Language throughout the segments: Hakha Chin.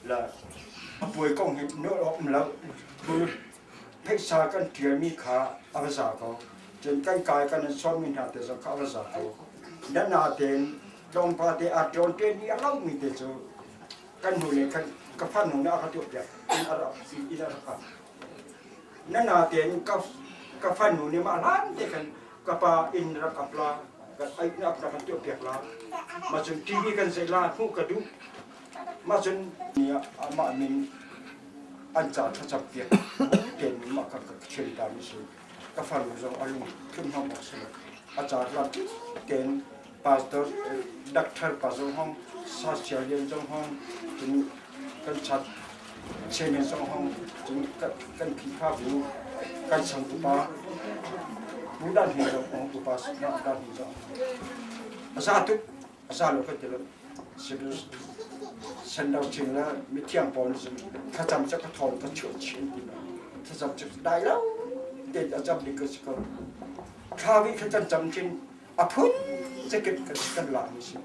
La a puai kong hi nawl awk um lo. Pheisa kan ṭialmi kha a va za ko. Cun kan kai kan in sawmmi hna te zong kha a va za ko. Na natein tlawmpal te aa ṭawn te ni a lomi te cu kan hnu le khan ka fanu nih a ka tuahpiak in a rak in a rak Na natein ka ka fanu nih mah hlan te khan ka pa inn rak ap la kan ai na ap kan tuahpiak la mah cun TV kan zeih la hmuh ka duh mah cun ni ah amah min an ca thlacam piak ten mah ka ka chim ta mi si ka fanu zong a lung thlum hna bak si a ca hlan ten pastor doctor pa zong hong social lian zong hong cun kan chat chairman zong hong cun kan Khrihfabu kan sang upa pu dan hin zong hong upa dan hin zong a za tuk a za lo kan ti lo Sendo chin le mithiang pawl nih cun thlacam cu ka thawn ka chuah chin ti lo thlacam cu dai lo tein a cam ding ka si ko thlavi kha kan cam chin a phun zakip kan kan lak mi si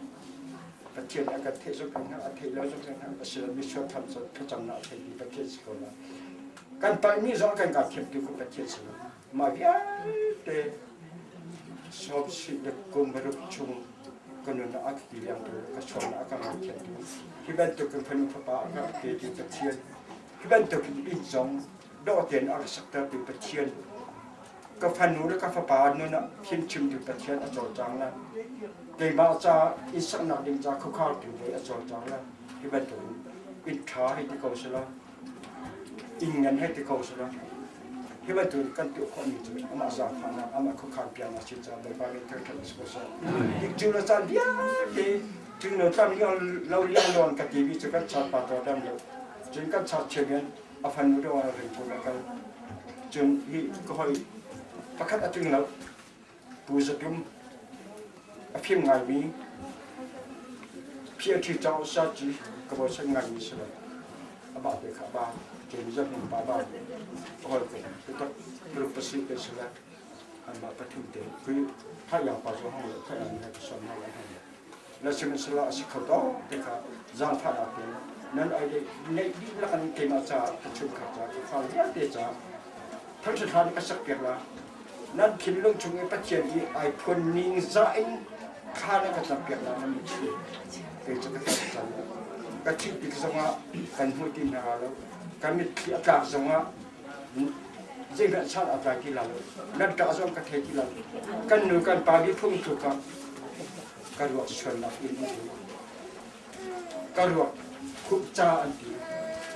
Pathian a kan theih zong kan a theih lo zong kan a si lo mi sual tham cu thlacam na a thei mi Pathian si ko la kan palh mi zong kan ka thiam tu ko Pathian si lo mah vialte sawm si le kum ruk chung ka nun a ka ti liang tu ka chawn a ka ngaithiam tu hi bantuk in fanu fapa a ka pe tu Pathian hi bantuk in inn zong dawh tein a ka sakter tu Pathian ka fanu le ka fapa nun ah fimchim tu Pathian a cawlcang la keimah ca inn saknak ding ca khuakhar tu voi a cawlcang la hi bantuk in inn ṭha hei ti ko sila inn ngan hei ti ko sila hi bantuk kan tuah khawhmi cu amah zaangfahnak amah khuakhan piaknak si caah Bawipa min thangṭhat a si ko seh. Cu le caan vialte cu no tlam liang lo liang lawn ka timi cu kan chat pa to dam lo cun kan chat chairman a fanu do ah ring a kal cun hi ka hoi pakhat a tling lo Pu Zatum a fim ngaimi PhD cauk saci ka bochan ngaimi si lo amah te kha ba ṭin zahnung pa ba hol ko tutak group pasi te si la anmah pathum te kui thayang pa zo hong le thayang ne ka son na lai hong la sihmanhsehlaw a si kho to te kha zaangfahnak te nan ai le neih dihlak an keimah caah ka chungkhar caah ka fa vialte caah thangṭhat hla nih ka sak piak la nan thinlung chung i Pathian i ai phuan ning zah in thla na ka campiak la nan mitthli kei cu ka tlak cang ka thih tik zongah kan hmu ti hna lo ka mitthli a tlak zongah zeihmanh san a tlai ti la lo nan ṭah zong ka thei ti lo kan nu kan pa bi phung tluk ah ka ruak sualnak in ka ruak khup ca an ti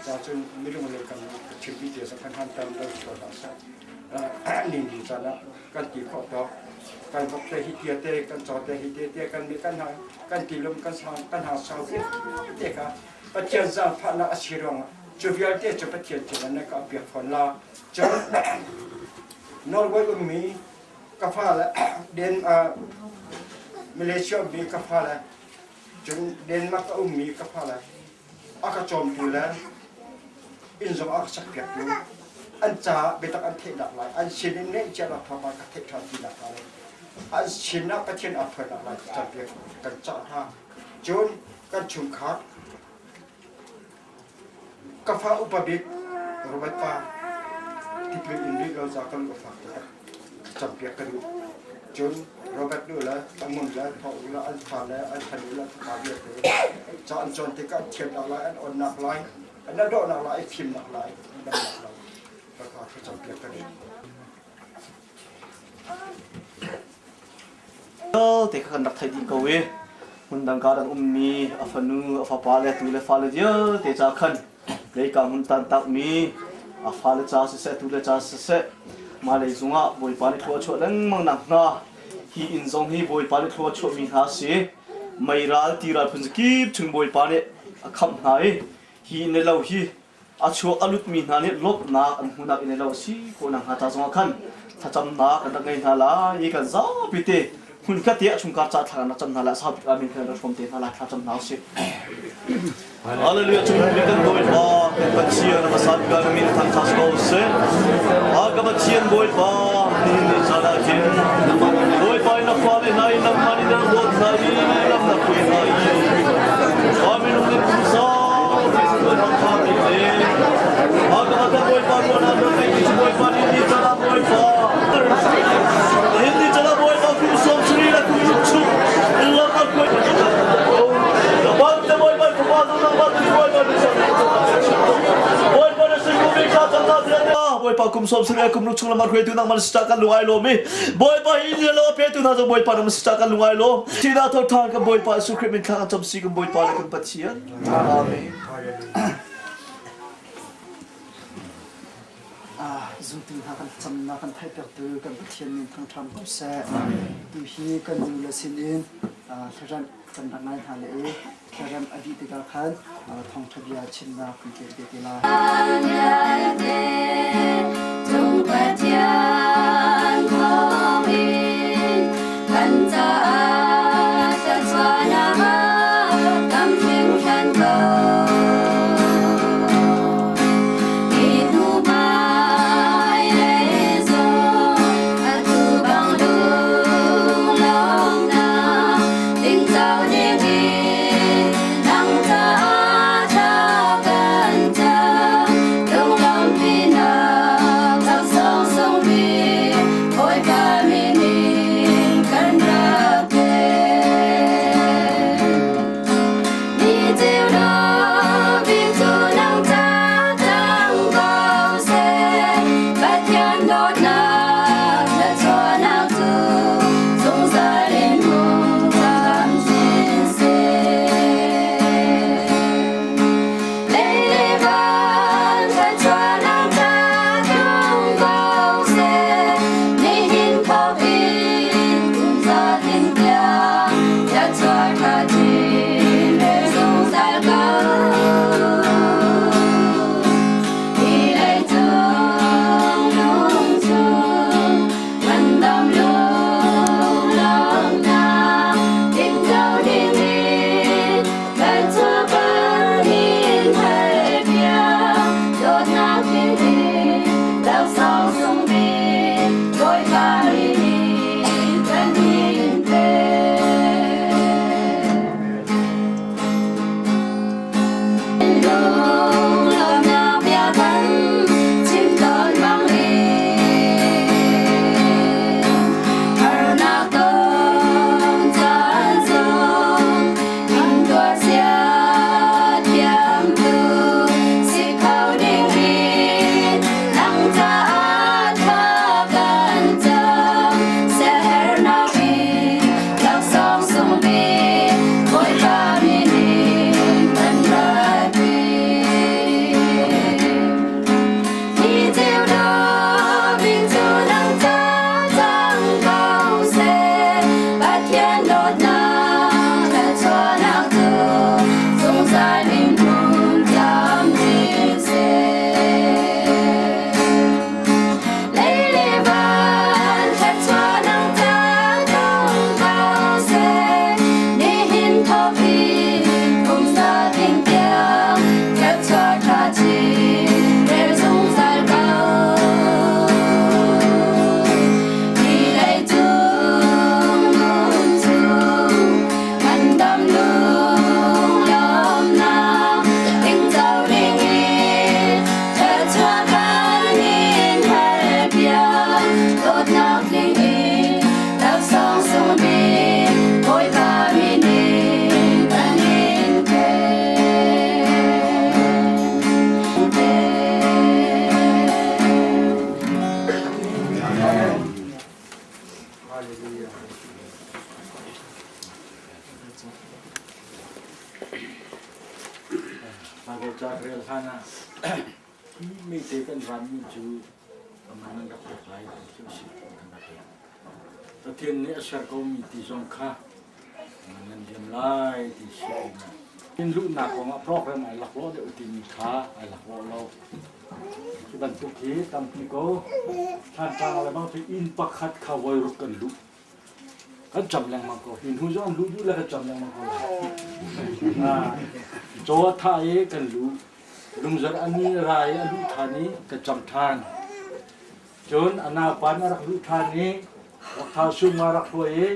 ca cun minung lei kan chimpi te sa kan han tam lo sual hlah seh ning ding caan ah kan ti khawh tawk kan vok te hi tia te kan caw te hi te te kan mi kan ha kan tilum kan sang kan ha sau te kha Pathian zaangfahnak a si ruangah cu vialte cu Pathian cungah na ka piak fawn la cun Norway ummi ka fale Den Malaysia ummi ka fale cun Denmark a ummi ka fale a ka cawmtu le inn zong a ka sakpiaktu an caah biatak an theihnak lai an sin in ngeihchiatnak thawngpang ka theih ṭhan ti nak lai an sinah Pathian aa phuannak lai campiak kan cah hna cun kan chungkhar ka fa upa bik Robert pa tipil in rih lo ca ka lu a fak taktak campiak ka duh cun Robert nu le Angun le Thaw le an fa le an fanu le an fapa vialte ca an cawn tikah an thiamnak lai an onnak lai an dawhnak lai an fimnak lai an damnak lai ka kha thlacampiak ka duh. Te kha kan rak theih dih ko i hmundang ka rak ummi a fanu a fapa le tu le fale vialte ca khan leika hmun tantakmi a fale ca siseh tu le ca siseh mah lei zungah Bawipa nih thlua chuah lengmang nak hna hi inn zong hi Bawipa nih thlua chuahmi hna si meiral tiral phun kip chung Bawipa nih a khamh hna i hi inn le lo hi a chuak a lutmi hna nih lawmhnak an hmuhnak inn le lo a si khawh nakhnga ca zongah khan thlacamnak kan rak ngei hna lai i kan zapi te hmunkhat te ah chungkhar ca thla kan rak cam hna lai sau bik amen kan rak hrawm te hna lai thla cam hna usih Hallelujah chung kan Bawipa kan Pathian na hmasa bik ah min thangthat ko seh a ka Pathian Bawipa ni ni caan ah hin Bawipa in na fale hna in nangmah nih na dawt hna i lam na hruai hna i Amen. Bawipa kum sawm sarih kum ruk chung lam hruaitu nangmah na si caah kan lung ai lawm i Bawipa hi le lo a petu hna cu Bawipa nangmah si caah kan lung ai lawm. Thihnak tho ṭhan kan Bawipa Jesuh Khrih min thla kan cam si kan Bawipa le kan Pathian. Amen. Zumtu hna kan camnak kan theihtertu kan Pathian min thangṭham ko seh. Tu hi kan nu le sinin hlaremh kan rak ngai hna le i hlaremh a dih tikah khan thawngṭha bia chimnak kan pek ve te lai. Cung Pathian thawngin kan caah thluachuahnak tam hringhran ko. Hi hnu hmailei zong atu bang lunglawmnak tingco dingin nang caah thla kan cam. Lunglawmhpinak laksawng sungpi Bawipa min in kan rak pek. Ni ceu bik cu nang ca cang ko seh. Pathian dawtnak thluachuahnak cu zungzal in hung camcin seh. Lei le van thluachuahnak ca tlung ko seh. Nihin thawk in kum zatin tiang thluachuah ṭha chin ve zungzal ko. Hi leicung lungchung ngandam lunglawmhnak tingco dingin thluachuah kan in halpiak dawtnak tling laksawng sung bik Bawipa min in kan in pek. Lunglawmhnak bia kan chim tawn bangin harnak ton caan zong intuar sia thiamtu si kho dingin nang caah thla kan cam siaherhnak in laksawng sung bik Bawipa min in kan ratpi. Ni ceu bik cu nang ca cang ko seh Pathian dawtnak thluachuahnak cu zungzal in hmun camcin seh. Lei le van thluachuahnak ca tlung ko seh nihin thawk in kum zatin tiang thluachuah ṭha chin rel zungzal ko. Hi leicung nun chung ngandam lunglawmhnak tingco dingin thluachuah kan in halpiak dawtnak tling in laksawng sung bik Bawipa min in kan in pek. Hallelujah. Baibal ca rel hlan ah mi te kan vanmi cu amah nan rak pek lai ti cu a si kan rak pek. Pathian nih a ser komi ti zong kha nan liam lai ti si in luhnak kong ah program ai laklawh deuh timi kha ai laklawh lo. Hi bantuk hi tampi ko. Thantlang le bang cu inn pakhat kha voi ruk kan luh. Kan cam lengmang ko. Hi hnu zong luh duh le kan cam lengmang ko. Caw a tha i kan luh. Lungzar ani rai a luh than i kan cam than. Cun a naupa na rak luh ṭhan i Rakthau sum a rak hruai i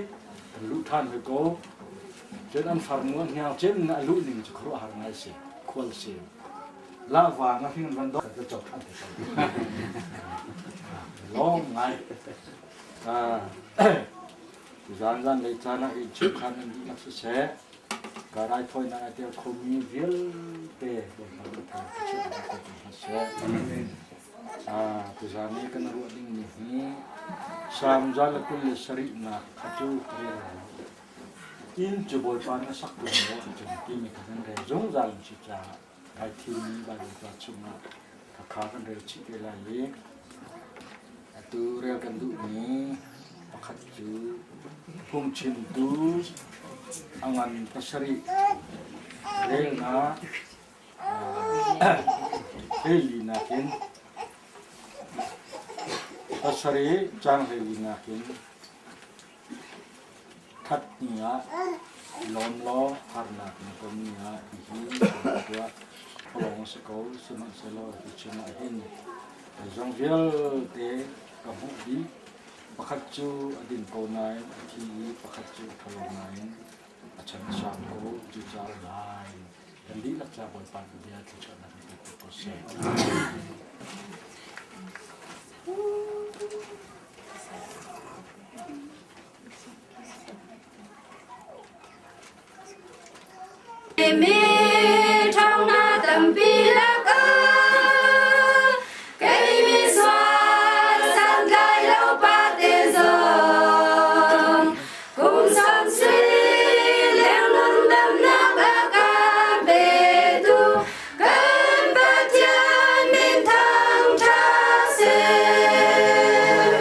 kan luh ṭhan hoi ko. Cun an farnu a hniang cem in a luh ning cu khuaruahhar ngai si, khual si. Lahva na hring van dok ka cok ṭhan te ko. Lawm ngai. Zan zan lei caan ah hi chungkhar nan dihlak siseh, ka raithawinak a tel khomi vialte Bawipa na thang ka chiah ko hna seh. Tuzaan i kan ruah dingmi hi Salm 127 kha cu ka rel lai lo. Inn cu Bawipa nih a sak ṭung lo ahcun timi kha kan rel zungzal an si caah kai thimmi Baibal ca chungah khakha kan rel chih te lai i atu rel kan duhmi pakhat cu phungchimtu a ngan pasarih relnak Hleilinak in pasarih caang hleilinak in that ni ah lawm law harnak na ton ni ah hihi tuah tholong a si ko sihmanhsehlaw hi chungah hin zeizong vialte ka hmuh dih pakhat cu a ding ko nain a thi i pakhat cu a ṭhalo nain a chan a sau ko cucaah lai kan dihlak ca Bawipa bia thluachuahnak in pe ko seh. Mi ṭhawngna tampi lakah kei mi sual santlai lo pate zong kum sam si leng nun damnak a kan petu kan Pathian min thangṭha seh.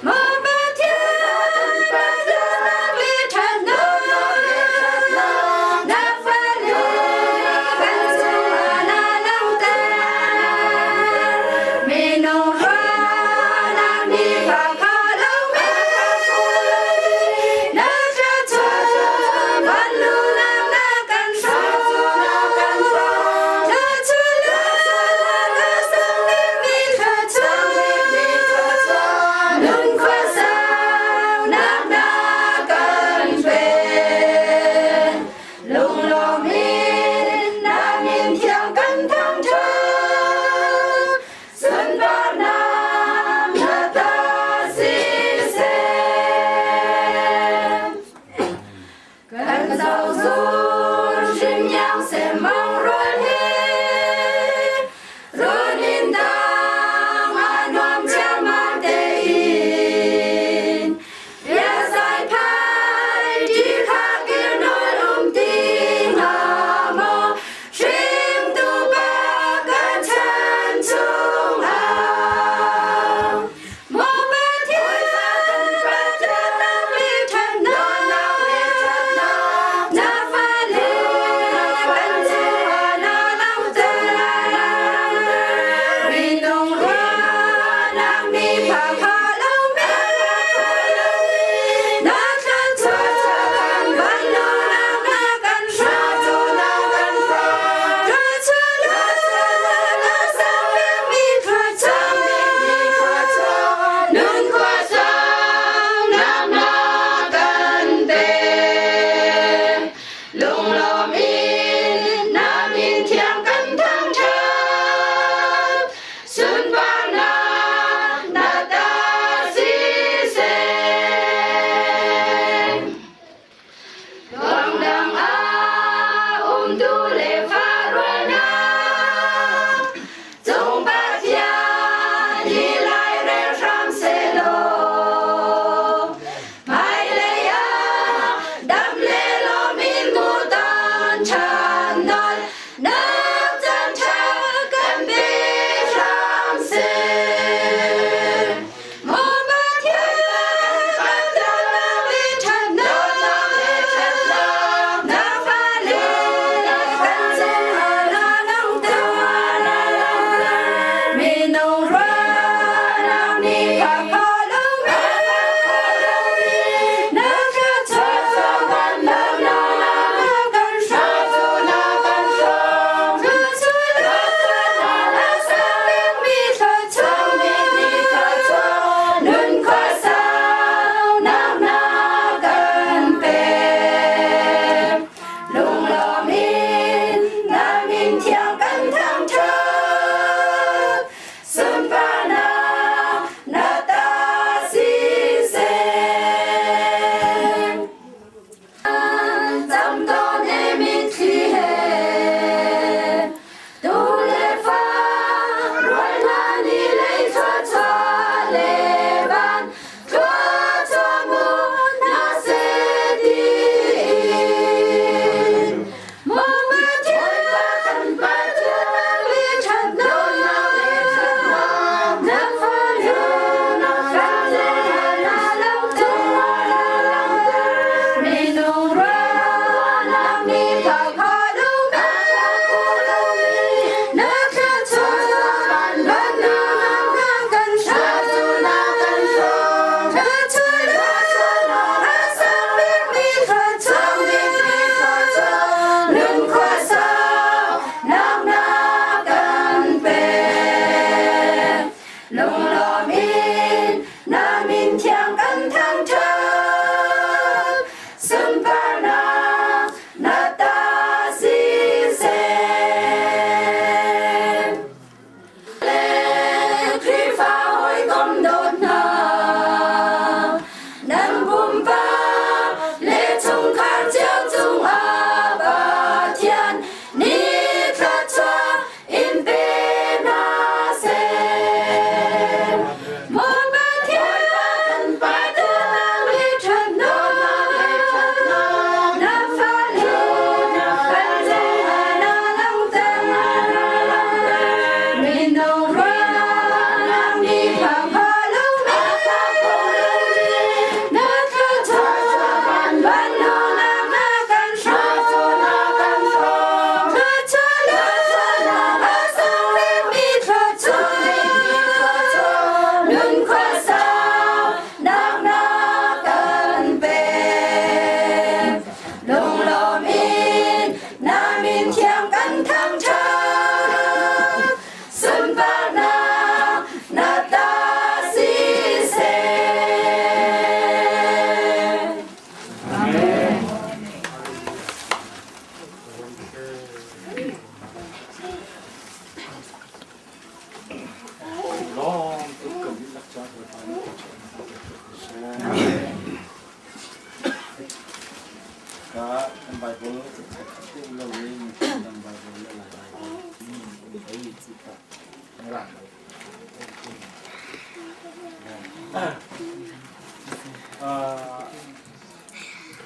Maw Pathian, Pathian le ṭhatnak na fale kan cungah na lang.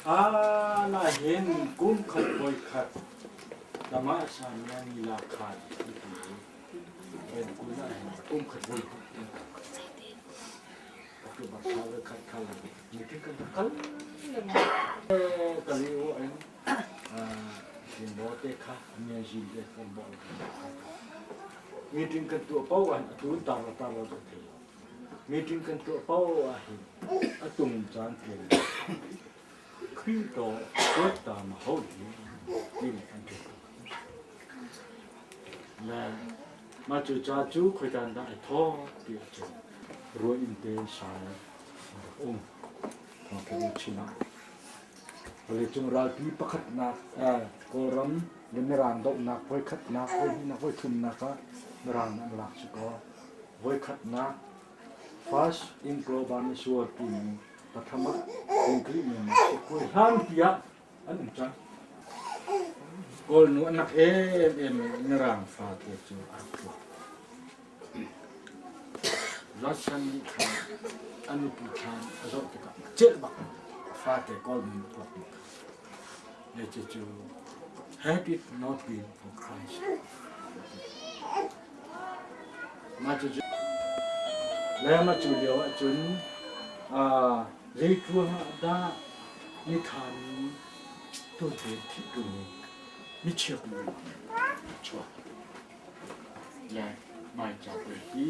Ah hin kum khat voi khat lamah san ni la khan ti en kun ah hin kum khat voi October thla le khat thla le meeting kan kal kali u en te kha amazing te kan bo meeting kan tuah pau an atu tar tar lo kan thei meeting kan tuah pau ah hin atung caan te Khrih to tuat ta ma ho ti kan tu le ma cu ca cu khoitan dah ai thaw ti ahcun ruah inn te sai rak um thawngtha chin ah vawleicung ralpi pakhatnak Kawlram le Mirang dohnak voikhatnak voihnihnak voithumnak ah Mirang an lak si kaw voikhatnak First Anglo-Burmese War timi pathum ah English mi hlan tiah an um cang. Kawl nu anak em em Mirang fate cu a rak tuah. Russian nih khan a nupi thlan a zoh tikah celh bak fate Kawl nu tuak mi kha. Le cu had it not been for Christ. Mah cu le mah cu lio ahcun zeiruang ah dah nithla ni tuante thih ṭung i michiak mi chuak le mai cakuai hi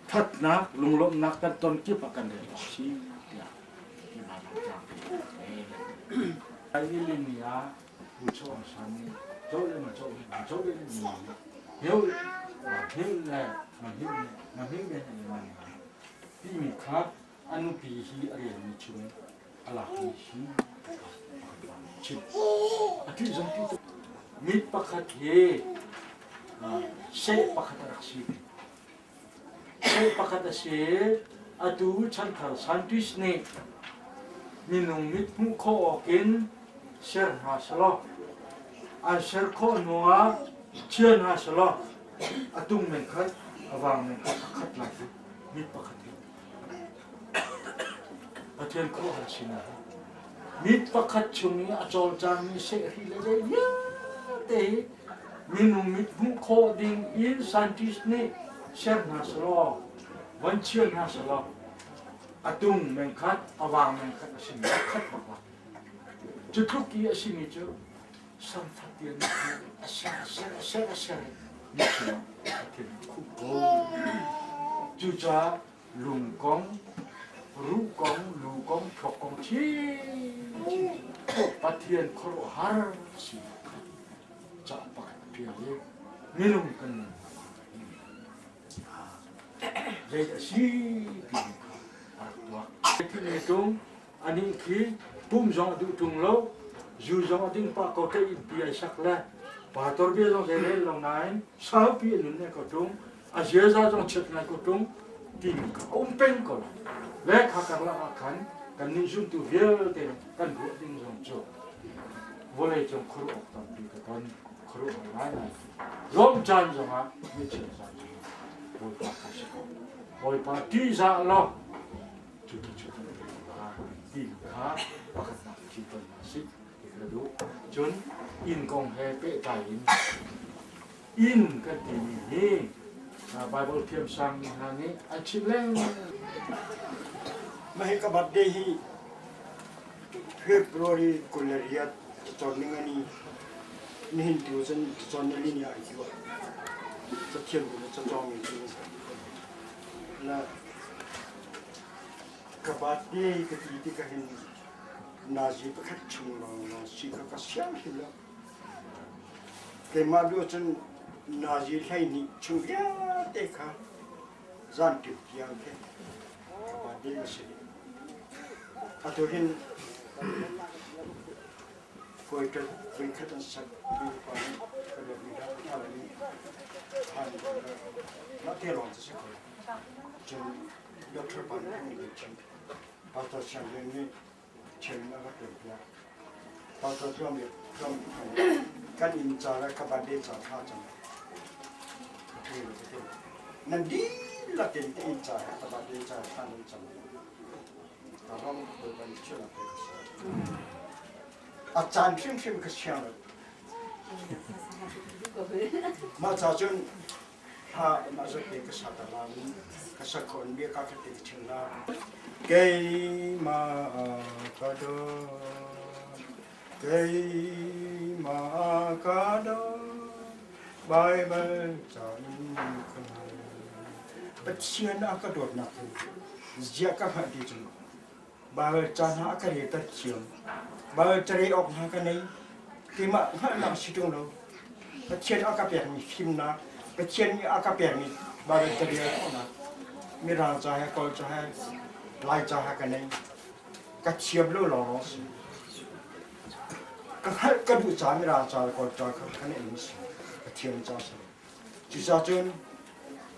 thatnak lunglawmhnak kan ton kip ah kan rel awk si tiah ti ma lang tlang ai ni ah bu cho ang san nih cho le ma cho le ma cho le ni hiu hiu le ma hiu le ma hiu le ma timi kha a nupi hi a rianmi chung a lakmi hi chim. A ṭih zong ṭih tuk. Mit pakhat hi seh pakhat a rak si. Seh pakhat a si. Atu chanthar scientist nih minung mit hmuh khawh awkin ser hna selaw an ser khawh hnuah chia hna selaw a tung men khat a vang men khat a khat lai mit pakhat hi Pathian khuaruahhar sinak hi mit pakhat chung i a cawlcangmi sehri le zei vialte hi minung mit hmuh khawh ding in scientist nih ser hna selaw van chia hna selaw a tung mengkhat a vang mengkhat a simi a khat bak la cu tluk i a simi cu samfatian a ser a ser a ser a ser mi chungah Pathian khuh ko. Cucaah lung kong, ruh kong, lu kong, thluak kong chinchin Pathian khuaruahhar sinak kha ca pakhat ṭial i minung kan nun zei a si timi kha a rak tuak. Thimi tung anih khi pum zong a duh ṭung lo, zu zong a ding pah ko te innpi ai sak le pastor bia zong zei rel lo nain saupi a nun ne ko ṭung, a ziaza zong chiat ngai ko ṭung timi kha a um peng ko lai. Le kha karlak ah khan kannih zumtu vialte kan ruah ding zong cu vawlei cung khuaruah awk tampi ka ton khuaruah awk ngaingai. Lawm caan zongah michia caan zongah Bawipa kha si ko. Bawipa ṭihzah law cu ti cu kan ti kha pakhatnak thil ton hna sih ti ka duh. Cun inn kong he pehtlai in inn kan timi hi Bible thiamsang hna nih an chim lengmang. Mah hi ka birthday hi February 28 cacawn ning ani nihin tu cun cacawn ni ni ai ti wa cathiam tu cacawng mi cu la Ka birthday ka ti tikah hin nazi pakhat chung lawng si kha ka siang hrim lo. Keimah duh cun nazi 12 chung vialte kha zan ṭip tiang khi ka birthday a si. Atu hin Voikhat voikhat an sak mi pa nih ka dawtmi hna ka fale nih phan mah te lawng cu si ko. Cun Doctor pa nih an kan chimh. Pastor Siang Lian nih chairman a rak ṭuan piak. Pastor Tluang nih Tluang kan inn ca le ka birthday ca tha cang. ṭhang lo ka Nan dihlak in ka inn ca ka vate ca thla nan cam. Ka ram Bawipa nih chiahnak pe ka si. A caan hrimhrim ka siang lo. Mah ca cun hla mah zat te ka sa ta la ka sa khon bia ka khat te ka chim la. Keimah ka dawt, keimah ka dawt, Baibal ca in ka ngai. Pathian a ka dawtnak cu ziah ka hngalh ti cu Baibal ca hna a ka relter thiam. Baibal carel awk hna ka nei. Keimah hngalhnak si ṭung lo. Pathian a ka pekmi fimnak, Pathian nih a ka pekmi Baibal carel khawhnak, Mirang ca he Kawl ca he Lai ca he ka nei. Ka thiam lo lawnglawng si. Ka hngalh ka duh ca Mirang ca le Kawl ca kha ka neihmi si. Ka thiam ca si. Cucaah cun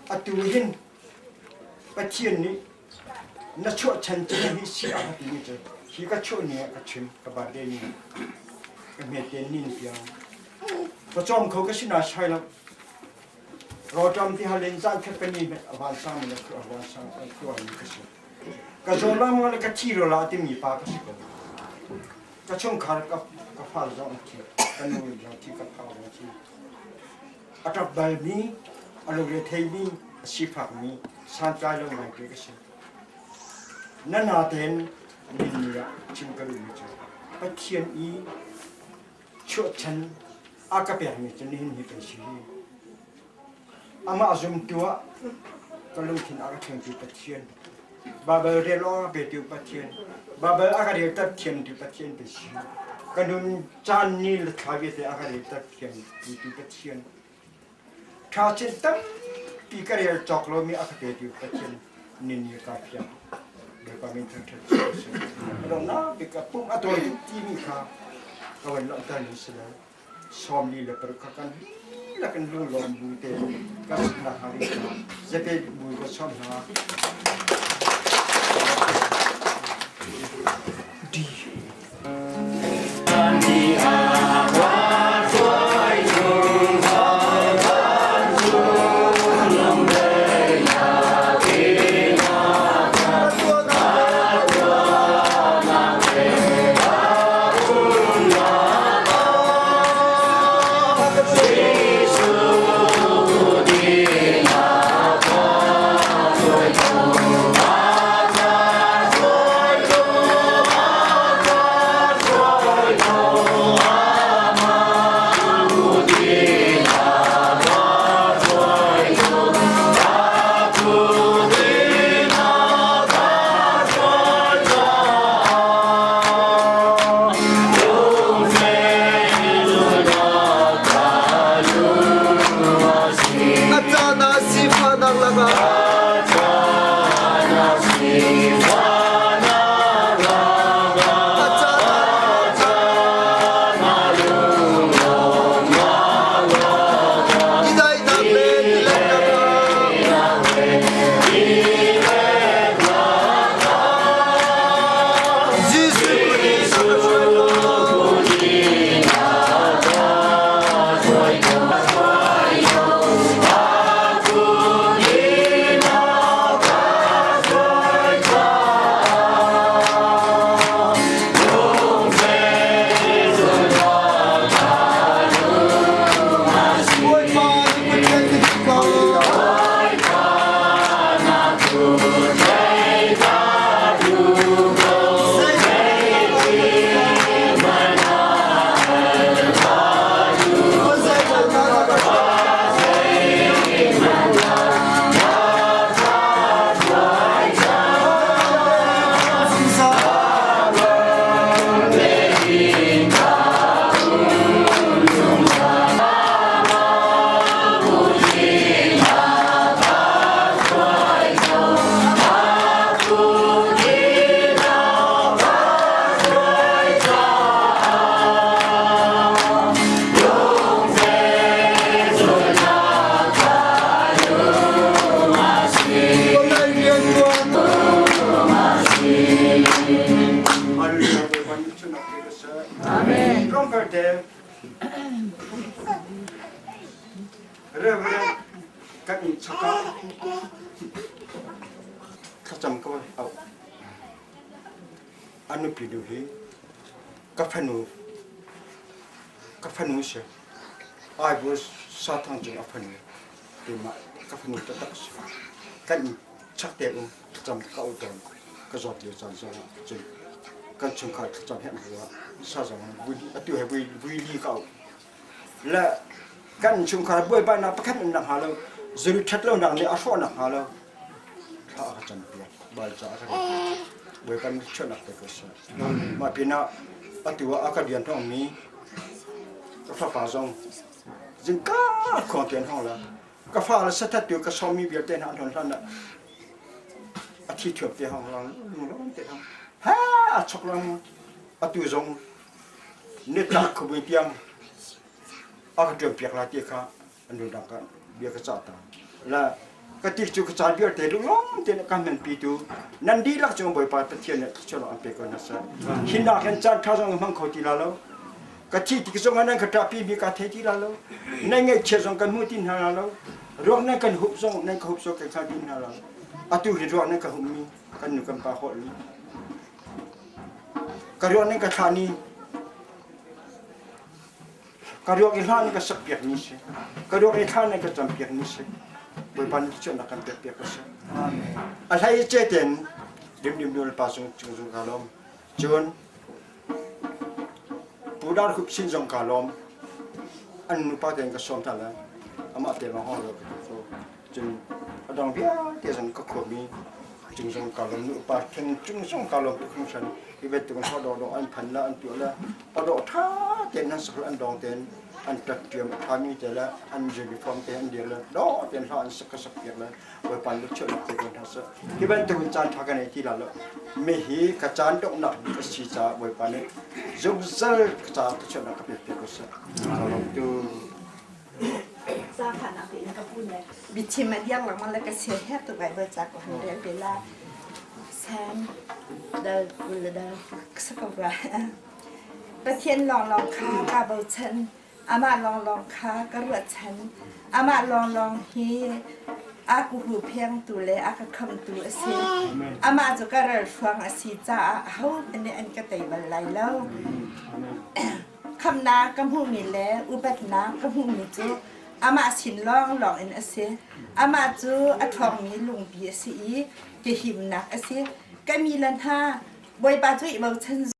atu hin Pathian nih na chuahchan cu hi si a ka timi cu hi ka chuah ni ah ka chim ka birthday ni ka hmete nin piang ka cawm kho ka si na sai lo rawṭam ti hal in zan khat ka ni a van sang le a van sang tuan mi ka si ka zaw lam le ka thi ro la timi pa ka si ko ka chungkhar ka ka fal zong thi ka nu zong thi ka phau zong thi a ṭap balmi, a lungre theimi, a sifakmi, santlai lo ngaite ka si. Na natein ninni ah chim ka duhmi cu Pathian i chuahchan a ka pekmi cu nihin hi kan si hi. Amah zumtu ah ka lungthin a ka thlengtu Pathian, Baibal rel awk a petu Pathian, Baibal a ka relter thiamtu Pathian ka si. Ka nun caan ni le thla vialte a ka relter thiamtu Pathian. Ṭha chin tampi ka rel cawk lomi a ka petu Pathian nin ka fiang. Bawipa min thangṭhat si. Donghnak bik a pum a tawi tuk timi kha ka van langhter ni si lo. 46 kha kan dihlak in lunglawm bu te kan saknak hnga ding caah zepe bu ka sawm hna. D. Amen. Reverend. Kan inn chak ah thlacam ka van auh. A nupi nu hi ka fanu ka fanu si. Aibu Sathang Cung a fanu keimah ka fanu taktak a si. Kan inn chak te um thlacam ka auh tawn. Ka zawt lio caan zong ah cun kan chungkhar thlacam herh hnu ah sa zong atu he vui li ka auh. Le kan chungkhar buaibainak pakhat um nak hnga lo zul ṭhat lonak nih a hrawh nak hnga lo thla a ka campiak bal ca a ka Bawipa nih chuahnak te ko seh. Mah pinah atu ah a ka rian hawngmi ka fapa zong zingka khuang te an hawng la ka fa le sathat tu ka sawmmi vialte hna an hon hlan ah a thi thuap te hong lang lung te hong ha a chok lang atu zong nitlak khuabui tiang a ka ṭuanpiak lai ti kha an rundang ka bia ka cah ta. La ka ti cu ka caan vialte lunglawm tein a kan hmanpitu nan dihlak cung Bawipa Pathian nih thluachuahnak an pe ko hna seh. Hi nak hin caan ṭha zong hmang kho ti la lo. Ka thi tik zong ah nan ka ṭahpi mi ka thei ti la lo. Nan ngaihchiat zong kan hmu ti hna la lo. Ruak nan kan hup zong nan ka hup zong kan hngal ti hna la lo. Atu hi ruak nan ka hummi kan nu kan pa holh ni. Ka ruak nan ka thlah ni ka ruak i hlan ka sak piak mi si ka ruak i thlan ka cam piak mi si Bawipa nih cuannak kan pek piak ko seh a hlei ce ten dimdim nu le pa cung cung zung ka lawm cun Pu Dar Hup sin zong ka lawm an nupa ten ka sawm hna le amah te lawng hong lo ka ti ko Cun a dang vialte zong ka khuami cung zong ka lawm nu upa theng cung zong ka lawm tuk hringhran. Hi bantuk in dawh dawh an phan la an tuah la a dawh ṭha tein an sak an dawng tein an ṭat ṭiam a ṭhami te le an uniform te an dir le dawh tein hla an sak ka sak piak le Bawipa nih chiahnak te ko hna seh. Hi bantuk in caan ṭha ka nei ti la lo. Mi hi ka caan donghnak bik a si caah Bawipa nih zungzal ka caah ka chiahnak ka pek piak ko seh. Ka lawm tu. Zaangfahnak tein ka pu le biachim a diang lengmang le ka sia her tuk Bible ca ko han rel te la. Sam dal 20 le dal sa ko rua. Pathian lawnglawng kha kaa bochan, amah lawnglawng kha ka ruahchan, amah lawnglawng hi a ka huhphengtu le a ka khamtu a si. Amah cu ka ralhruang a si caah ahohmanh nih an ka tei bal lai lo. Khamhnak ka hmuhmi le upatnak ka hmuhmi cu amah sin lawnglawng in a si. Amah cu a ṭhawngmi lungpi a si i ka himnak a si. Ka mi le hna, Bawipa cu i bochan.